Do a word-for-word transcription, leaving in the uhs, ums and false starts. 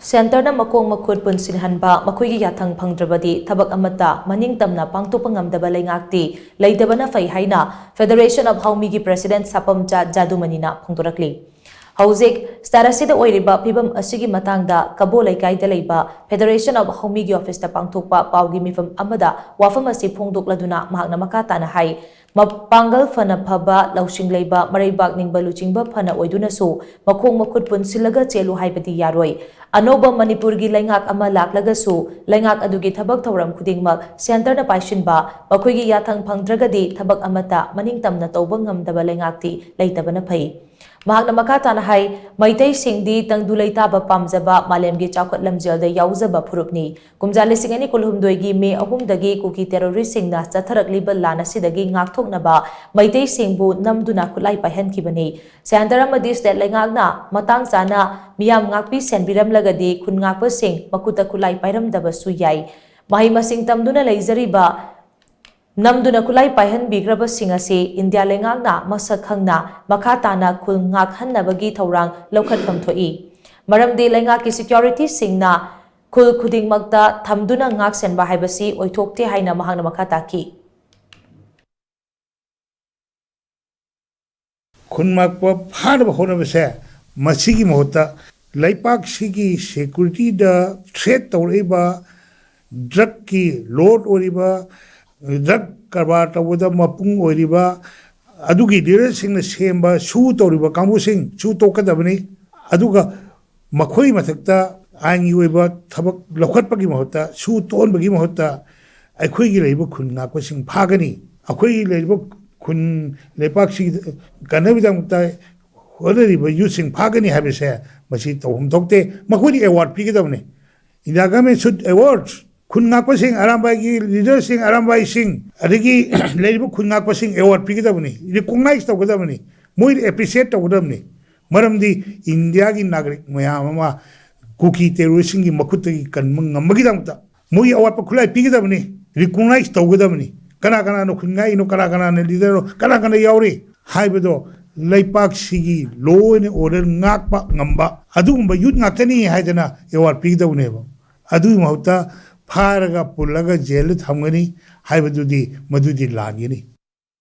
ꯁꯦꯟꯇꯔꯅ ꯃꯈꯣꯡ ꯃꯈꯨꯠ ꯄꯨꯟꯁꯤꯟꯍꯟꯕ, ꯃꯈꯣꯏꯒꯤ ꯌꯥꯊꯪ ꯐꯪꯗ꯭ꯔꯕꯗꯤ ꯊꯕꯛ ꯑꯃꯠꯇ ꯃꯅꯤꯡ ꯇꯝꯅ ꯄꯥꯡꯊꯣꯛꯄ ꯉꯝꯗꯕ ꯂꯩꯉꯥꯛꯇꯤ ꯂꯩꯇꯕꯅ ꯐꯩ ꯍꯥꯏꯅ Federation of Haomee ꯒꯤ President ꯁꯥꯄꯝꯆꯥ ꯖꯥꯗꯨꯃꯅꯤꯅ ꯐꯣꯡꯗꯣꯔꯛꯂꯤ꯫ ꯍꯧꯖꯤꯛ state ꯑꯁꯤꯗ ꯑꯣꯏꯔꯤꯕ ꯐꯤꯕꯝ ꯑꯁꯤꯒꯤ ꯃꯇꯥꯡꯗ ꯀꯕꯣ ꯂꯩꯀꯥꯏꯗ ꯂꯩꯕ Federation of Haomee ꯒꯤ office ꯇ ꯄꯥꯡꯊꯣꯛꯄ ꯄꯥꯎꯒꯤ ꯃꯤꯐꯝ ꯑꯃꯗ ꯋꯥꯐꯝ ꯑꯁꯤ ꯐꯣꯡꯗꯣꯛꯂꯗꯨꯅ ꯃꯍꯥꯛꯅ ꯃꯈꯥ ꯇꯥꯅ ꯍꯥꯏ, ꯃ-, ꯄꯥꯡꯒꯜ ꯐꯅ ꯐꯕ, ꯂꯧꯁꯤꯡ ꯂꯩꯕ, ꯃꯔꯩꯕꯥꯛ ꯅꯤꯡꯕ ꯂꯨꯆꯤꯡꯕ ꯐꯅ ꯑꯣꯏꯗꯨꯅꯁꯨ ꯃꯈꯣꯡ ꯃꯈꯨꯠ ꯄꯨꯟꯁꯤꯜꯂꯒ ꯆꯦꯜꯂꯨ ꯍꯥꯏꯕꯗꯤ ꯌꯥꯔꯣꯏ꯫ ꯑꯅꯧꯕ ꯃꯅꯤꯄꯨꯔꯒꯤ ꯂꯩꯉꯥꯛ ꯑꯃ ꯂꯥꯛꯂꯒꯁꯨ ꯂꯩꯉꯥꯛ ꯑꯗꯨꯒꯤ ꯊꯕꯛ ꯊꯧꯔꯝ ꯈꯨꯗꯤꯡꯃꯛ ꯁꯦꯟꯇꯔꯅ ꯄꯥꯏꯁꯤꯟꯕ, ꯃꯈꯣꯏꯒꯤ ꯌꯥꯊꯪ ꯐꯪꯗ꯭ꯔꯒꯗꯤ ꯊꯕꯛ ꯑꯃꯠꯇ ꯃꯅꯤꯡ ꯇꯝꯅ ꯇꯧꯕ ꯉꯝꯗꯕ ꯂꯩꯉꯥꯛꯇꯤ ꯂꯩꯇꯕꯅ ꯐꯩ꯫ ꯃꯍꯥꯛꯅ ꯃꯈꯥ ꯇꯥꯅ ꯍꯥꯏ, ꯃꯩꯇꯩꯁꯤꯡꯗꯤ ꯇꯪꯗꯨ ꯂꯩꯇꯥꯕ ꯄꯥꯝꯖꯕ, ꯃꯥꯂꯦꯝꯒꯤ ꯆꯥꯎꯈꯠ ꯂꯝꯖꯦꯜꯗ ꯌꯥꯎꯖꯕ ꯐꯨꯔꯨꯞꯅꯤ꯫ ꯀꯨꯝꯖꯥ ꯂꯤꯁꯤꯡ ꯑꯅꯤ ꯀꯨꯟꯍꯨꯝꯗꯣꯏꯒꯤ ꯃꯦ ꯑꯍꯨꯝꯗꯒꯤ ꯀꯨꯀꯤ terrorist ꯁꯤꯡꯅ ꯆꯠꯊꯔꯛꯂꯤꯕ ꯂꯥꯟ ꯑꯁꯤꯗꯒꯤ ꯉꯥꯛꯊꯣꯛꯅꯕ ꯃꯩꯇꯩꯁꯤꯡꯕꯨ ꯅꯝꯗꯨꯅ ꯈꯨꯠꯂꯥꯏ ꯄꯥꯏꯍꯟꯈꯤꯕꯅꯤ꯫ ꯁꯦꯟꯇꯔ ꯑꯃꯗꯤ state ꯂꯩꯉꯥꯛꯅ ꯃꯇꯥꯡ ꯆꯥꯅ ꯃꯤꯌꯥꯝ ꯉꯥꯛꯄꯤ ꯁꯦꯟꯕꯤꯔꯝꯂꯒꯗꯤ ꯈꯨꯟ ꯉꯥꯛꯄꯁꯤꯡ ꯃꯈꯨꯠꯇ ꯈꯨꯠꯂꯥꯏ ꯄꯥꯏꯔꯝꯗꯕꯁꯨ ꯌꯥꯏ꯫ ꯃꯍꯩ ꯃꯁꯤꯡ ꯇꯝꯗꯨꯅ ꯂꯩꯖꯔꯤꯕ ꯅꯝꯗꯨꯅ ꯈꯨꯠꯂꯥꯏ ꯄꯥꯏꯍꯟꯕꯤꯈ꯭ꯔꯕꯁꯤꯡ ꯑꯁꯤ ꯏꯟꯗꯤꯌꯥ ꯂꯩꯉꯥꯛꯅ ꯃꯁꯛ ꯈꯪꯅ ꯃꯈꯥ ꯇꯥꯅ ꯈꯨꯜ ꯉꯥꯛꯍꯟꯅꯕꯒꯤ ꯊꯧꯔꯥꯡ ꯂꯧꯈꯠꯐꯝ ꯊꯣꯛꯏ꯫ ꯃꯔꯝꯗꯤ ꯂꯩꯉꯥꯛꯀꯤ security ꯁꯤꯡꯅ ꯈꯨꯜ ꯈꯨꯗꯤꯡꯃꯛꯇ ꯊꯝꯗꯨꯅ ꯉꯥꯛ ꯁꯦꯟꯕ ꯍꯥꯏꯕꯁꯤ ꯑꯣꯏꯊꯣꯛꯇꯦ ꯍꯥꯏꯅ ꯃꯍꯥꯛꯅ ꯃꯈꯥ ꯇꯥꯈꯤ꯫ ꯈꯨꯟ ꯉꯥꯛꯄ ꯐꯥꯅꯕ ꯍꯣꯠꯅꯕꯁꯦ, ꯃꯁꯤꯒꯤ ꯃꯍꯨꯠꯇ ꯂꯩꯄꯥꯛꯁꯤꯒꯤ security ꯗ threat ꯇꯧꯔꯛꯏꯕ, drug ꯀꯤ lord ꯑꯣꯏꯔꯤꯕ, drug ꯀꯔꯕꯥꯔ ꯇꯧꯕꯗ ꯃꯄꯨꯡ ꯑꯣꯏꯔꯤꯕ, ꯑꯗꯨꯒꯤ leader ꯁꯤꯡꯅ ꯁꯦꯝꯕ ꯁꯨ ꯇꯧꯔꯤꯕ ꯀꯥꯡꯕꯨꯁꯤꯡ ꯁꯨ ꯇꯣꯛꯀꯗꯕꯅꯤ꯫ ꯑꯗꯨꯒ ꯃꯈꯣꯏ ꯃꯊꯛꯇ ꯑꯥꯏꯟꯒꯤ ꯑꯣꯏꯕ ꯊꯕꯛ ꯂꯧꯈꯠꯄꯒꯤ ꯃꯍꯨꯠꯇ, ꯁꯨ ꯇꯣꯛꯍꯟꯕꯒꯤ ꯃꯍꯨꯠꯇ, ꯑꯩꯈꯣꯏꯒꯤ ꯂꯩꯔꯤꯕ ꯈꯨꯟ ꯉꯥꯛꯄꯁꯤꯡ ꯐꯥꯒꯅꯤ, ꯑꯩꯈꯣꯏꯒꯤ ꯂꯩꯔꯤꯕ ꯈꯨꯟ ꯂꯩꯄꯥꯛꯁꯤꯒꯤ ꯀꯟꯅꯕꯒꯤꯗꯃꯛꯇ ꯍꯣꯠꯅꯔꯤꯕ youth ꯁꯤꯡ ꯐꯥꯒꯅꯤ ꯍꯥꯏꯕꯁꯦ ꯃꯁꯤ ꯇꯧꯐꯝ ꯊꯣꯛꯇꯦ꯫ ꯃꯈꯣꯏꯗ award ꯄꯤꯒꯗꯕꯅꯤ꯫ India government should award ꯈꯨꯟ ꯉꯥꯛꯄꯁꯤꯡ, ꯑꯔꯥꯝꯕꯥꯏꯒꯤ leader ꯁꯤꯡ, ꯑꯔꯥꯝꯕꯥꯏꯁꯤꯡ, ꯑꯗꯒꯤ ꯂꯩꯔꯤꯕ ꯈꯨꯟ ꯉꯥꯛꯄꯁꯤꯡ award ꯄꯤꯒꯗꯕꯅꯤ, recognize ꯇꯧꯒꯗꯕꯅꯤ, ꯃꯣꯏꯗ appreciate ꯇꯧꯒꯗꯕꯅꯤ꯫ ꯃꯔꯝꯗꯤ ꯏꯟꯗꯤꯌꯥꯒꯤ ꯅꯥꯒꯔꯤꯛ ꯃꯌꯥꯝ ꯑꯃ ꯀꯨꯀꯤ terrorist ꯁꯤꯡꯒꯤ ꯃꯈꯨꯠꯇꯒꯤ ꯀꯟꯕ ꯉꯝꯕꯒꯤꯗꯃꯛꯇ ꯃꯣꯏꯒꯤ ꯑꯋꯥꯠꯄ ꯈꯨꯠꯂꯥꯏ ꯄꯤꯒꯗꯕꯅꯤ, recognize ꯇꯧꯒꯗꯕꯅꯤ꯫ ꯀꯅꯥ ꯀꯅꯥꯅꯣ ꯈꯨꯟ ꯉꯥꯛꯏꯅꯣ, ꯀꯅꯥ ꯀꯅꯥꯅ leader ꯅꯣ, ꯀꯅꯥ ꯀꯅꯥ ꯌꯥꯎꯔꯤ ꯍꯥꯏꯕꯗꯣ ꯂꯩꯄꯥꯛꯁꯤꯒꯤ law and order ꯉꯥꯛꯄ ꯉꯝꯕ ꯑꯗꯨꯒꯨꯝꯕ youth ꯉꯥꯛꯇꯅꯤ ꯍꯥꯏꯗꯅ award ꯄꯤꯒꯗꯧꯅꯦꯕ꯫ ꯑꯗꯨꯒꯤ ꯃꯍꯨꯠꯇ ꯐꯥꯔꯒ ꯄꯨꯜꯂꯒ ꯖꯦꯜꯗ ꯊꯝꯒꯅꯤ ꯍꯥꯏꯕꯗꯨꯗꯤ ꯃꯗꯨꯗꯤ ꯂꯥꯟꯒꯅꯤ꯫